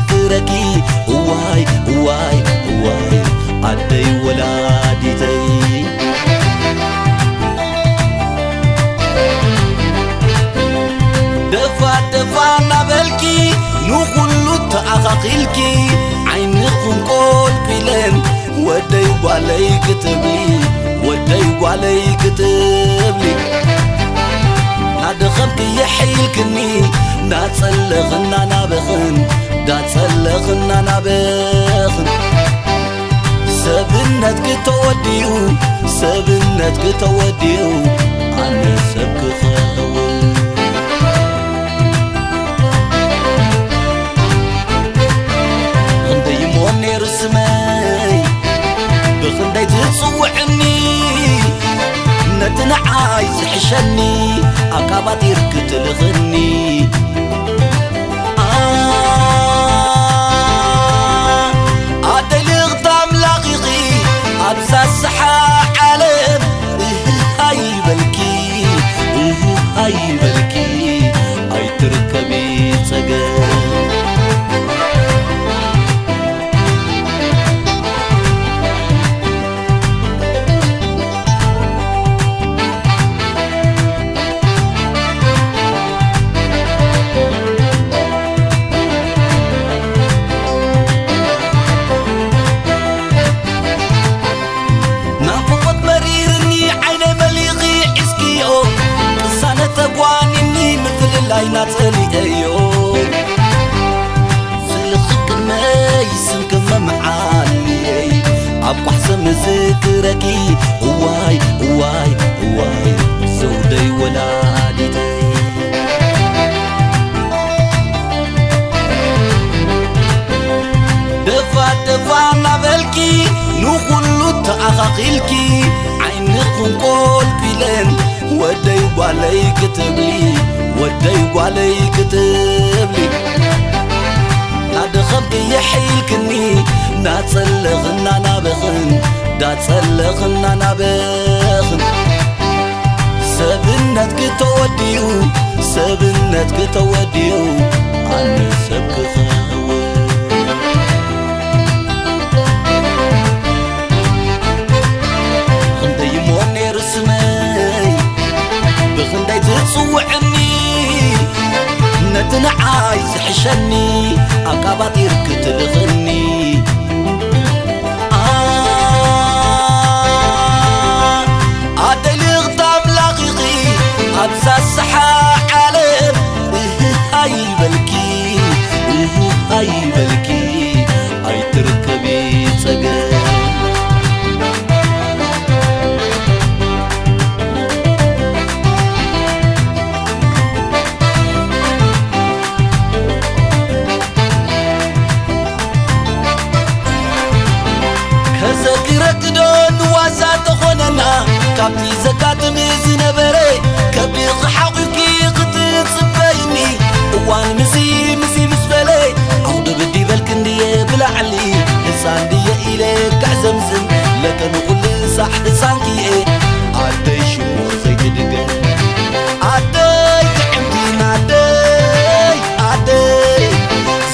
ክረኪ እዋይ እዋይ እዋይ ኣደይ ወላዲተይ። ደፋ ደፋ እናበልኪ ንኹሉ ተኣኻኺልኪ ዓይንኹም ቆልፊለን ወደይ ጓለይ ክትብሊ ወደይ ጓለይ ክትብሊ ናደኸምኪ የሕይልክኒ ናጸለኽን ናናበኽን ዳጸለኽን ናናበኽን ሰብነትኪ ተወዲኡ ሰብነትኪ ተወዲኡ ኣነ ሰብ ክኸውን ክንደይ እሞ ነይሩ ስመይ ብኽንደይ ትጽውዕኒ ነቲ ንዓይ ዝሕሸኒ ኣቃባጢርኪ ትልኽኒ ኣደይ ልኽቲ ኣምላኽ ኢኺ ኣብዛ ሰሓ ዓለም እህ ኣይበልኪ እህ ኣይበልኪ ኣይትርከቢ ጸገም ናፍቖት መሪርኒ ዓይነይ መሊኺ ሒዝክዮ ቅሳነት ተጓኒኒ ምፍልላይና ጸሊአዮ ስልኺ ቅድመይ ስንኪ መምዓልየይ ኣብ ኳሕሰ ምዝክረኪ እዋይ እዋይ እዋይ ዘውደይ ወላዲተይ ደፋ ደፋ እናበልኪ ንኹሉ ተኣኻኺልኪ ዓይንኹም ቆልፊለን ወደይ ጓለይ ክትብሊ ወደይ ጓለይ ክትብሊ ናደኸምኪ የሕይልክኒ ናጸለኽን ናናበኽን ዳጸለኽን ናናበኽን ሰብነትኪ ተወዲኡ ሰብነትኪ ተወዲኡ ኣነ ሰብ ክኸውን ክንደይ እሞ ነይሩ ስመይ ብኽንደይ ትጽውዕኒ ነቲ ንዓይ ዝሕሸኒ ኣቃባጢርኪ ትልኽኒ ኣደይ ልኽቲ ኣምላኽ ኢኺ ኣብዛ ሰሓ ዓለም እህ ኣይበልኪ እህ ኣይበልኪ ኣይትርከቢ ጸገም ከዘኪረኪ ዶ ንዋዛ ተኾነና ካብቲ ዘጋጥም ዝነበረ ከቢኺ ሓቑፍኪ ክትጽበይኒ እዋን ምዚ ምዚ ምስ በለ ኣውዲ ብዲ በልኪ እንድየ ብላዕሊ ህፃን ድየ ኢለ ክዕዘምዝም ለከ ንኹሉ ሳዕ ህፃንኪ እየ ኣደይ ሽኮር ዘይትድገም ኣደይ ጥዕምቲ ናደይ ኣደይ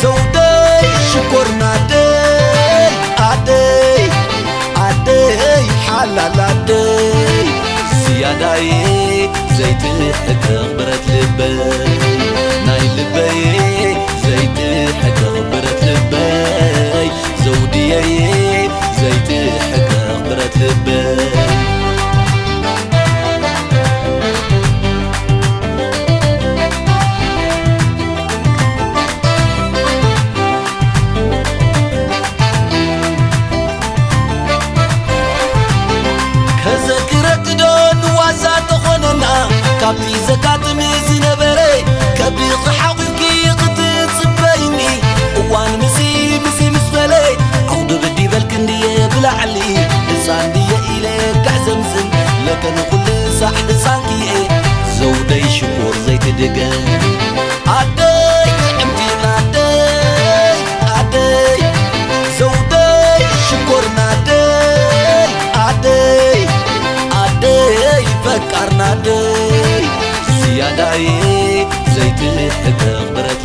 ዘውደይ ሽኮር ናደይ ኣደይ ኣደይ ሓላል ኣደይ ዝያዳይ ዘይትሕከኽ ብረት ልበይ ናይ ልበይ ዘይትሕከኽ ብረት ልበይ ዘውድየይ ዘይትሕከኽ ብረት ልበይ ከዘክረኪ ዶ ንዋዛ ተኾነና ካብቲ ዘጋጥም ዝነበረ ከቢኺ ሓቑፍኪ ክትጽበይኒ እዋን ምዚ ምዚ ምስ በለ ዓውዲ ብዲ በልኪ እንድየ ብላዕሊ ህፃን ድየ ኢለ ክዕዘምዝም ለከ ንኹሉ ሳዕ ህፃንኪ እየ ዘውደይ ሽኮር ዘይትድገም ኣደይ ጥዕምቲ ናደይ ኣደይ ዘውደይ ሽኮር ናደይ ኣደይ ኣደይ ፈቃር ናደይ ዝያዳይ ዘይትሕከኽ ብረት